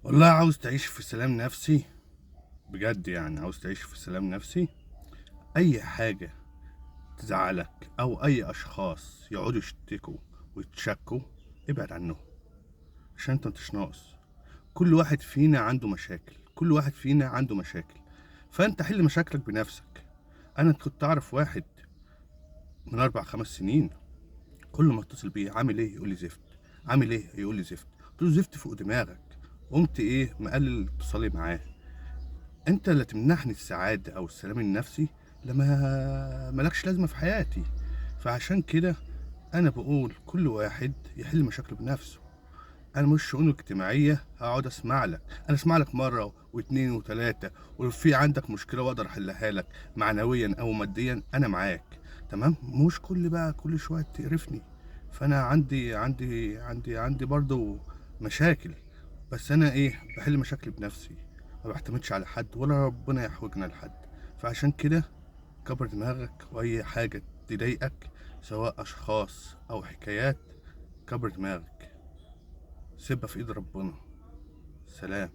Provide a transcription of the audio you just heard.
والله عاوز تعيش في سلام نفسي بجد، يعني عاوز تعيش في سلام نفسي، اي حاجة تزعلك او اي اشخاص يقعدوا يشتكوا ويتشكوا ابعد عنهم، عشان انت مش ناقص. كل واحد فينا عنده مشاكل، كل واحد فينا عنده مشاكل، فانت حل مشاكلك بنفسك. انا كنت اعرف واحد من 4 5 سنين، كل ما اتصل بيه عامل ايه يقول لي زفت، عامل ايه يقول لي زفت، قلت له زفت فوق دماغك. قمت ايه مقلل اتصالي معاه. انت اللي تمنحني السعادة او السلام النفسي لما مالكش لازمة في حياتي. فعشان كده انا بقول كل واحد يحل مشاكله بنفسه. انا مش شؤون اجتماعية هقعد اسمع لك، انا اسمع لك مرة واتنين وتلاتة، ولو في عندك مشكلة واقدر احلها لك معنويا او ماديا انا معاك، تمام. مش كل بقى كل شوية تقرفني. فانا عندي عندي عندي عندي برضو مشاكل، بس انا ايه بحل مشاكلي بنفسي، ما بعتمدش على حد ولا ربنا يحوجنا لحد. فعشان كده كبر دماغك، واي حاجة تضايقك سواء اشخاص او حكايات كبر دماغك، سيبها في ايد ربنا. سلام.